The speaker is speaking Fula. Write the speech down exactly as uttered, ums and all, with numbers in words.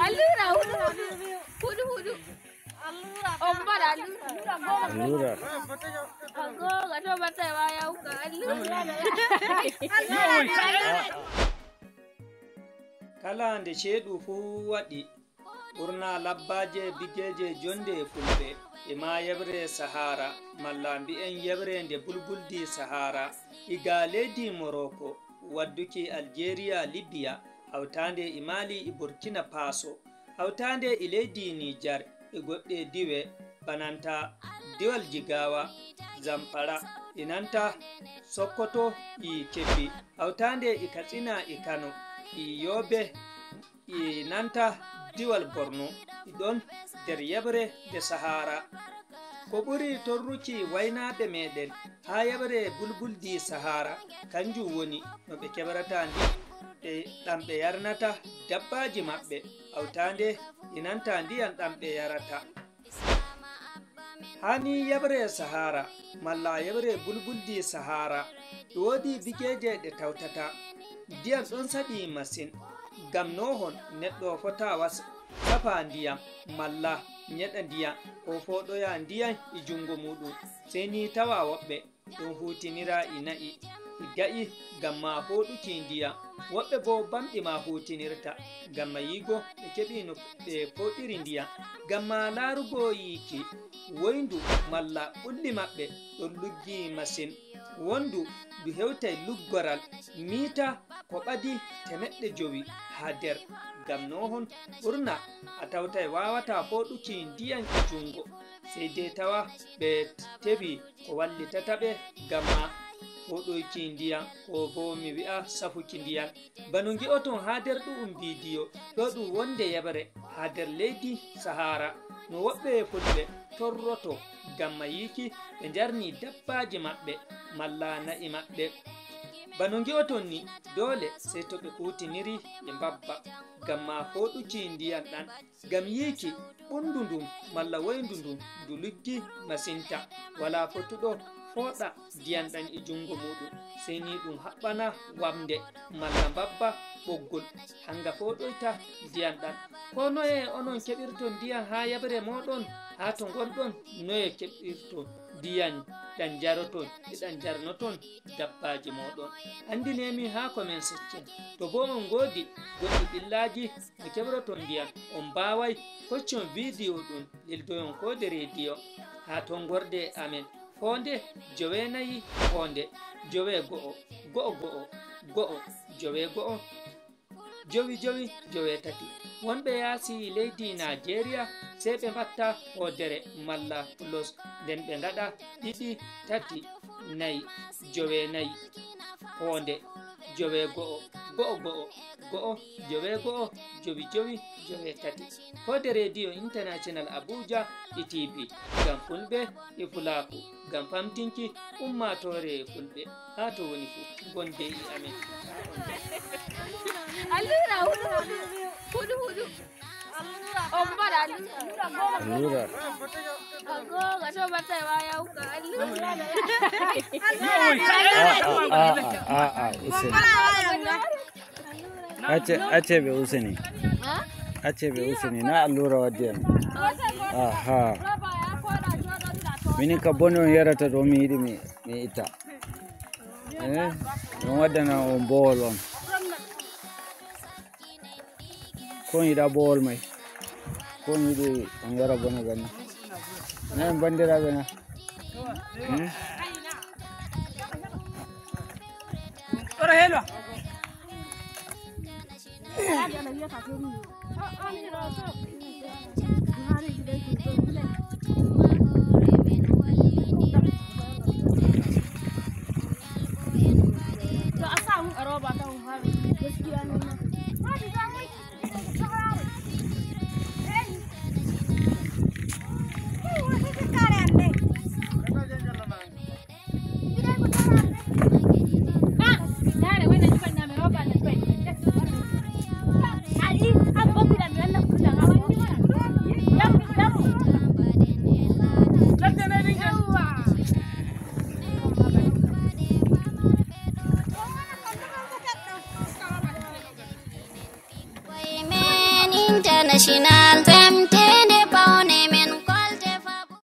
Allura, huɗu, huɗu. Huɗu, huɗu. On mbaɗa allura. Allura. Agooga to batte wa yawka. Allura. Kala nde ceeɗu fuu waɗi, ɓurna labbaaje bigeeje jonnde e Fulɓe, e maa yeɓre Sahaara, malla mbi'en yeɓre nde bulbuldi Sahaara, iga leydi Moroko, wadduki Aljeeriya, Libiya, hawtaande e Maali e Burkina Faso, hawtaande e leydi Nijar e goɗɗe diwe, bananta diwal Jigawa, Zamfara, e nanta Sokoto e Kebbi, hawtaande e Katsina e Kano, e Yobe, e nanta diwal Borno, e ɗon nder yeɓre nde Sahaara. Ko ɓuri torruki waynaaɓe meeɗen haa yeɓre bulbuldi Sahaara, kanjum woni no ɓe keɓrata ndi, ɓe, ɗam ɓe yarnata dabbaaji maɓɓe, hawtaande e nanta ndiyam ɗam ɓe yarata. Haa ni yeɓre Sahaara, malla yeɓre bulbuldi Sahaara, e woodi bigeeje ɗe tawtata. Ndiyam ɗon saɗi masin. Ngam noohon neɗɗo fota was-, safa ndiyam, malla nyeɗa ndiyam, koo fooɗoya ndiyam e junngo muuɗum. Sey ni tawa woɓɓe ɗon huutinira e na'i, e ga'i, ngam maa fooɗuki ndiyam. Woɓɓe boo bamɗi maa huutinirta, ngam maa yi'ugo ɓe keɓi no ɓe fooɗiri ndiyam. Ngam maa laarugo yiiki woyndu malla ɓulli maɓɓe ɗon luggi masin. Wondu ndu hewtay luggoral miita ko ɓadi teemeɗɗe jowi haa nder. Ngam noohon ɓurna a tawtay waawataa fooɗuki ndiyam e junngo. Sey dey tawa ɓe tefi ko wallitata ɓe ngam maa fooɗoyki ndiyam, koo boo mi wi'a safuki ndiyam. Bano ngi'oton haa nder ɗu'um biidiyo, ɗo ɗum wonde yeɓre haa nder leydi Sahaara, no woɓɓe Fulɓe torroto ngam maa yiiki ɓe njarni dabbaaji maɓɓe malla na'i maɓɓe. Bano ngi'oton ni, doole sey to ɓe kuutiniri e mbabba ngam maa fooɗuki ndiyam ɗam. Ngam yiiki ɓunndu ndun malla woyndu ndun ndu luggi masinta, walaa fotuɗo fooɗa ndiyam ɗam e junngo muuɗum, sey ni ɗum haɓɓana wamnde malla mbabba ɓoggol, hanga fooɗoyta ndiyam ɗam. Koo noye onon keɓirton ndiyam haa yeɓre mooɗon, haa to ngonɗon, noye keɓirton ndiyam ɗam njaroton e ɗam njarnoton dabbaaji mooɗon? Anndinee min haa komen section. To boo on ngoodi goɗɗi ɓillaaji no keɓroton ndiyam, on mbaaway koccon viidiyo ɗum lildoyon koo nder reediyo haa tonngorde amen. Foonde joweenayi, foonde jowee go'o, go'o go'o, go'o jowee go'o, jowi jowi jowee tati. Wonɓe yaasi leydi Naajeeriya, sey ɓe mbatta hoodere malla plus, nden ɓe ngaɗa ɗiɗi, tati, nayi, joweenayi, foonde jowee go'o, go'o go'o, go'o jowee go'o, jowi jowi jowee tati. Ko nder Reediyo International Abuja e T V, ngam Fulɓe e Fulaaku, ngam famtinki ummaatoore Fulɓe haa to woni fuu. Ngonde e amen. Allura huɗu huɗu. Huɗu huɗu. On mbaɗa allura. Allura. Agooga to batte wa yawka allura. A'a, a'a, a'a, useni. Acce, acce ɓe useni. Acce ɓe useni. Na allura waddi en. Aha. Minin ka bone on yarata ɗo mi yiɗi mi, mi itta. Eh, on waddana on bowol on. Ko on yiɗa bowol may? Ko on yiɗi on yara bone banni? Na en banndiraaɓe na? Hmm? International, T M T